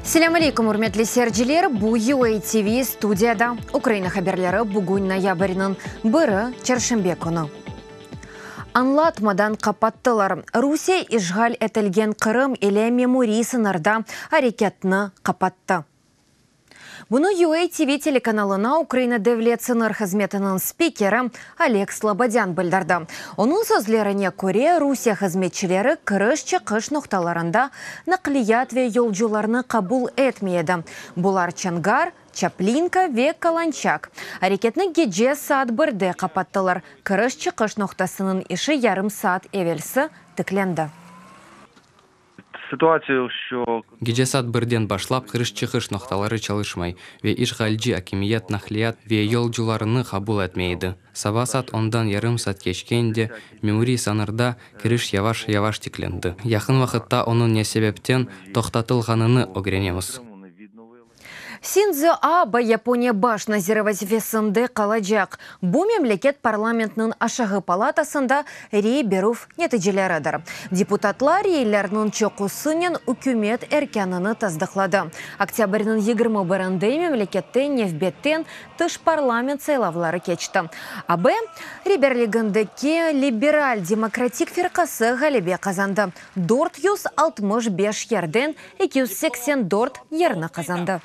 Selâm aleyküm, ürmetli seyirciler! Bu UA TV studiyada Ukraina haberleri bugün noyabrniñ biri, çarşenbe künü. Añlatmadan qapattılar. Rusiye işğal etilgen Qırım ile memuriy sıñırda areketni qapattı. Bunı UA TV telekanalına Ukraina Devlet sıñır hızmetiniñ spikeri Oleg Slobodân bildirdi. Onıñ sözlerine köre, Rusiye hızmetçileri kiriş-çıqış noqtalarında naqliyat ve yolcularnı qabul etmey edi, bular Çongar, Çaplinka ve Kalançak. Areketni gece saat birde qapattılar, kiriş-çıqış noqtasınıñ işi yarım saat evelsi tiklendi. Gece saat birden başlap kiriş-çıqış noqtaları çalışmay ve işğalci akimiyet naqliyat ve yolcularnı qabul etmey edi. Saba saat ondan yarım saat keçkende memuriy sıñırda kiriş yavaş-yavaş tiklendi. Yaqın vaqıtta onıñ ne sebepten toqtatılğanını ögrenemiz. Sindzo Abe Yaponiya baş naziri vazifesinde qalacaq. Bu memleket parlamentniñ aşağı palatasında rey berüv neticeleridir. Deputatlar reylerniñ çoqusınen ükümet erkânını tasdıqladı. Oktâbrniñ 21-nde memlekette nevbetten tış parlament saylavları keçti. Abe reberligindeki Liberal-demokratik firqası ğalebe qazandı, 465 yerden 284 yerni qazandı.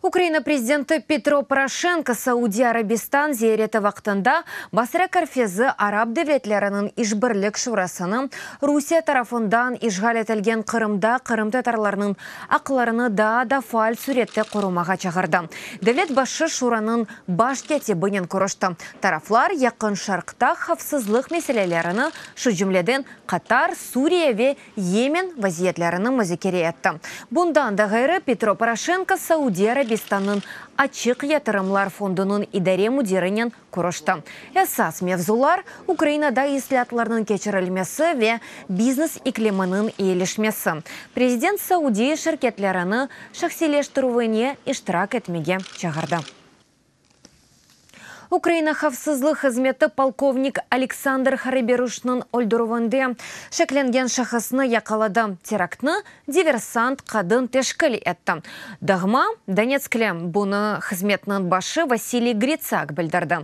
Ukraina prezidenti Petro Poroşenko Saudiy Arabistan ziyareti vaqtında Basra körfezi arap devletleriniñ işbirlik şurasını Rusiye tarafından işğal etilgen Qırımda qırımtatarlarnıñ aqlarını daa da faal sürette qorumağa çağırdı. Devlet başı şuranıñ baş kâtibinen körüşti. Taraflar Yaqın Şarqta havfsızlıq meselelerini, şu cümleden Qatar, Suriye ve Yemen vaziyetlerini muzakere etti. Bundan da ğayrı, Petro Poroşenko Saudiy Arabistannıñ Açıq yatırımlar fondunıñ idare müdirinen körüşti. Esas mevzular, Ukrainada islâatlarnıñ keçirilmesi ve biznes ikliminiñ eyilişmesi. Prezident Saudiy şirketlerini şahsiyleştirüvine iştirak etmege çağırdı. Ukraina havfsızlıq hızmeti polkovnik Aleksandr Haraberuşnıñ öldürüvinde şeklengen şahısnı yaqaladı. Teraktnı diversant qadın teşkil etti. Dağma, Donetskli, bunı hızmetniñ başı Vasiliy Gritsak bildirdi.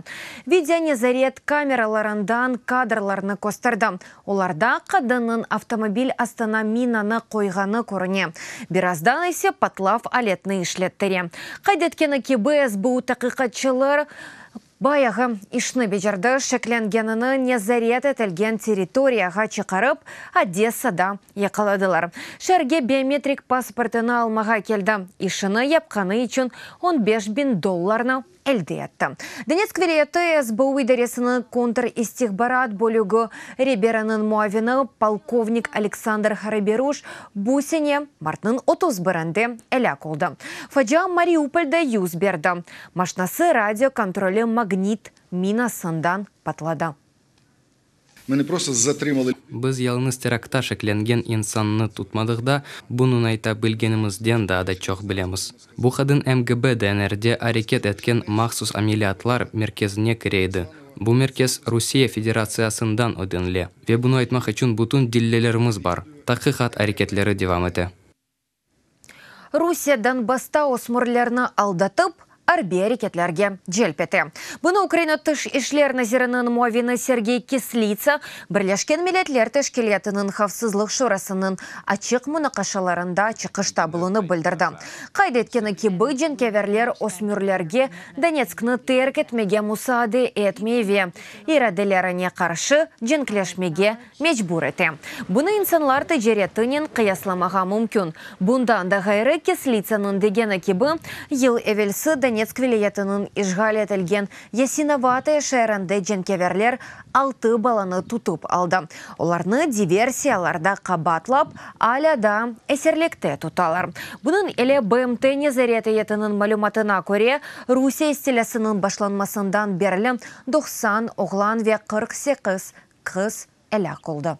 Video nezaret kameralarından kadrlarnı kösterdi. Olarda qadınnıñ avtomobil astına minanı qoyğanı körüne, birazdan ise patlav aletini işlettire. Qayd etkeni kibi, SBU taqiqatçıları bayağı işni becerdi, şeklengenini nezaret etilgen territoriyağa çıqarıp, Odessada yaqaladılar. Şeerge biometrik pasportını almağa keldi, işini yapqanı içün 15 biñ dollarnı elde etti. Donetsk vilâyeti SBU idaresiniñ kontristihbarat bölügi reberiniñ muavini polkovnik Aleksandr Haraberuş bu sene martnıñ 31-inde elâk oldı. Facia Mariupolde yüz berdi. Maşnası radio kontrolli magnit minasından patladı. Ми не просто затримали Biz yalıñız teraktta şeklengen insannı tutmadıq da, bunı ayta bilgenimizden daa da çoq bilemiz. Bu qadın MGB DNRde areket etken mahsus ameliyatlar merkezine kire edi. Bu merkez Rusiye Federatsiyasından ödenile. Ve bunı aytmaq içün bütün delillerimiz bar. Taqiqat areketleri devam ete. Rusiye Donbassta ösmürlerni aldatıp, arbiy areketlerge celp ete. Bunı Ukraina Tış işler naziriniñ muavini Sergey Kislitsa Birleşken Milletler Teşkilâtınıñ Havfsızlıq Şurasınıñ açıq munaqaşalarında çıqışta bulunıp bildirdi. Qayd etkeni kibi, cenkâverler ösmürlerge Donetskni terk etmege musaade etmey ve iradelerine qarşı cenkleşmege mecbur ete. Bunı insanlar ticaretinen qıyaslamağa mümkün. Bundan da ğayrı Kislitsanıñ degeni kibi, yıl evelsi Donetsk vilâyetiniñ işğal etilgen Yasinovataya şeerinde cenkâverler altı balanı tutıp aldı. Olarnı diversiyalarda qabaatlap, alâ daa esirlikte tutalar. Bunıñ ile BMT nezaret eyyetiniñ malümatına köre, Rusiye istilâsınıñ başlanmasından berli 90 oğlan ve 48 qız elâk oldı.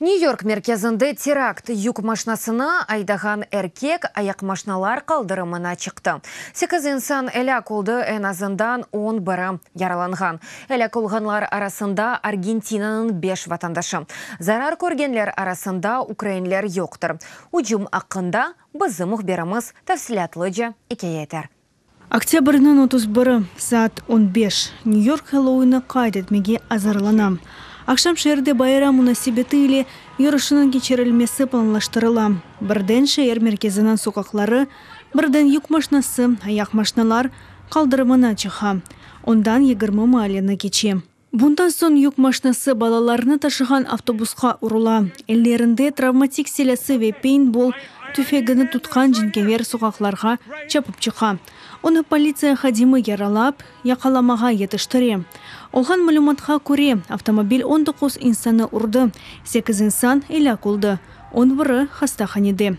New-York merkezinde terakt, yük maşnasını aydağan erkek ayaqmaşnalar qaldırımına çıqtı. Sekiz insan elâk oldı, eñ azından on biri yaralanğan. Elâk olğanlar arasında Argentinanıñ beş vatandaşı. Zarar körgenler arasında ukrainler yoqtır. Ücüm aqqında bizim mühbirimiz tafsilâtlıca ikâye eter. Oktâbrniñ 31-i, saat on beş, New-York Hellouinni qayd etmege azırlana. Aqşam şeerde bayram munasebeti ile yürüşniñ keçirilmesi planlaştırıla. Birden şeer merkeziniñ soqaqları, birden yük maşnası, ayaqmaşnalar qaldırımına çıqa, ondan 20 maalleni keçe. Bundan soñ yük maşnası balalarnı taşığan avtobusqa urula. Ellerinde travmatik silâsı ve peynbol tüfegini tutqan cenkâver soqaqlarğa çapıp çıqa. Onı politsiya hadimi yaralap, yaqalamağa yetiştire. Olğan malümatqa köre, avtomobil 19 insannı urdı, sekiz insan elâk oldı, on biri hastahanede.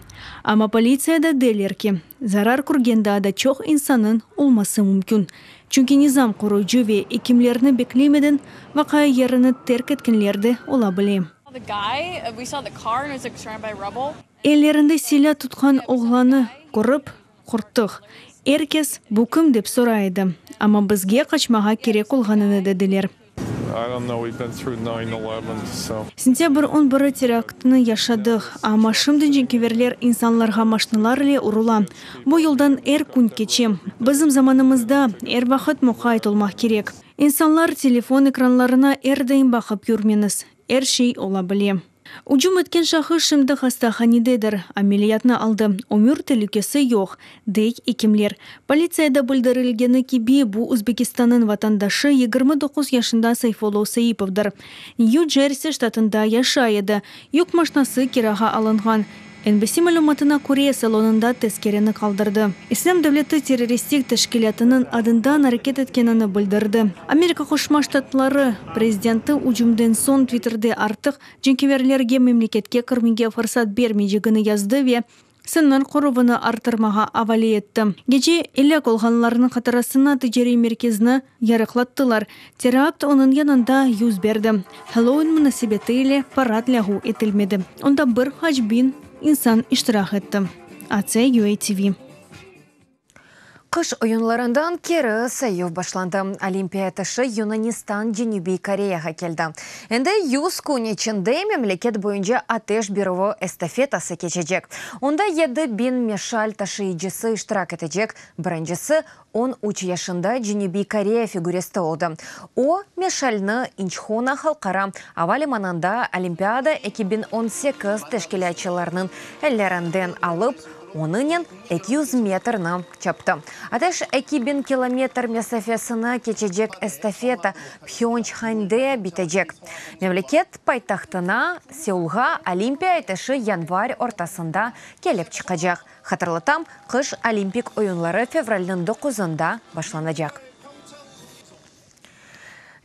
Amma politsiyada deyler ki, zarar körgen daa da çoq insannıñ olması mümkün, Çünki nizam qoruyıcı ve ekimlerni beklemeden vaqia yerini terk etkenler de ola bile. Ellerinde silâ tutqan oğlannı körip, qorqtıq. Er kes, bu kim dep soray edi. Amma bizge qaçmağa kerek olğanını dediler. Sentâbr on biri teraktını yaşadıq, amma şimdi cenkeverler insanlarğa maşnalar ile urula. Bu yoldan er kün keçem. Bizim zamanımızda er vaqıt muqayt olmaq kerek. İnsanlar telefon ekranlarına er daim baqıp yürmeñiz, er şey ola bile. Ücüm etken şahıs şimdi hastahanededir, ameliyatnı aldı, ömür telükesi yoq, dey ekimler. Politsiyada bildirilgeni kibi, bu Özbekistannıñ vatandaşı 29 yaşında Sayfollo Saipovdır. Nyu-Cersi ştatında yaşay edi, yük maşnası kirağa alınğan. NBC malümatına köre, salonında tezkereni qaldırdı. İslâm devleti terroristik teşkilâtınıñ adından areket etkenini bildirdi. Amerika Qoşma Ştatları prezidenti ücümden soñ Twitterde artıq cenkâverlerge memleketke kirmege fırsat bermeycegini yazdı ve sıñır qoruvını arttırmağa avale etti. Gece elâk olğanlarnıñ hatırasına ticariy merkezni yarıqlattılar. Terakt onıñ yanında yüz berdi. Hellouin munasebeti ile parad lâğu etilmedi. Onda bir qaç biñ insan iştirak etti. AC UATV. Qış oyunlarından keri sayuv başlandı. Olimpiya ateşi Yunanistan Cenübiy Koreyağa keldi. Endi 100 kün içinde memleket boyunca ateş berüvi estafetası keçecek. Onda 7000 meşal taşıyıcısı iştirak etecek. Birincisi 13 yaşında Cenübiy Koreya figuristi oldı. O, meşalni İnçhona halqara ava limanında Olimpiada 2018 teşkilâtçılarınıñ ellerinden alıp, onıñnen 200 metrni çaptı. Ateş 2000 kilometr mesafesini keçecek estafeta Phönçhande bitecek. Memleket paytahtına Seulğa Olimpiya ateşi yanvar ortasında kelip çıqacaq. Hatırlatam, qış Olimpik oyunları fevralniñ doquzında başlanacaq.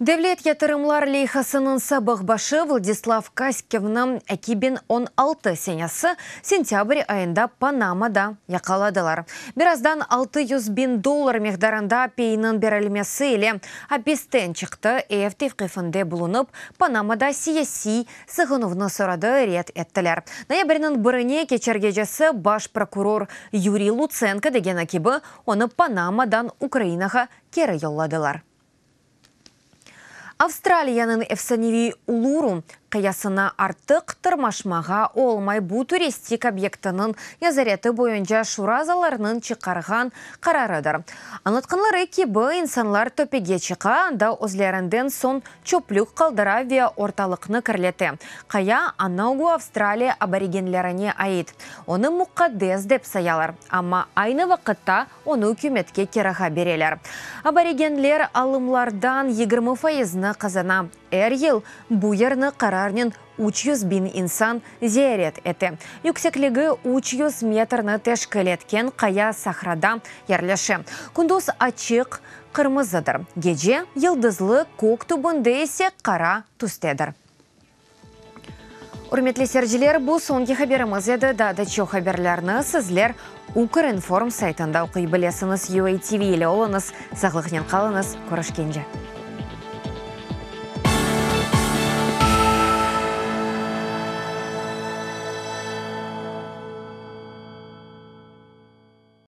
Devlet yatırımlar leyhasınıñ sabıq başı Vladislav Kaskivni 2016 senesi sentâbr ayında Panamada yaqaladılar. Birazdan 600 biñ dollar miqdarında peyniñ berilmesi ile apisten çıqtı, ev tevqifinde bulunıp, Panamada siyasiy sığınuvnı soradı, red ettiler. Noyabrniñ birine keçer gecesi baş prokuror Yuriy Lutsenko degeni kibi, onı Panamadan Ukrainağa keri yolladılar. Avstraliyanıñ efsaneviy Uluru qayasına artıq tırmaşmağa olmay, bu turistik obyektiniñ nezareti boyunca şura azalarınıñ çıqarğan qararıdır. Añlatqanları kibi, insanlar töpege çıqa, anda özlerinden soñ çöplük qaldıra ve ortalıqnı kirlete. Qaya Anaugu Avstraliya aborigenlerine ait. Onı muqaddes dep sayalar, amma aynı vaqıtta onı ükümetke kirağa bereler. Aborigenler alımlardan 20 fayıznı qazana. Er yıl bu yerni qararnen 300 biñ insan ziyaret ete. Yüksekligi 300 metrni teşkil etken qaya sahrada yerleşe. Kündüz açıq qırmızıdır, gece yıldızlı kök tübünde ise qara tüstedir. Ürmetli seyirciler, bu soñki haberimiz edi. Daa da çoq haberlerni sizler Ukrinform saytında oquy bilesiñiz. UATV ile oluñız, sağlıqnen qalıñız, körüşkence.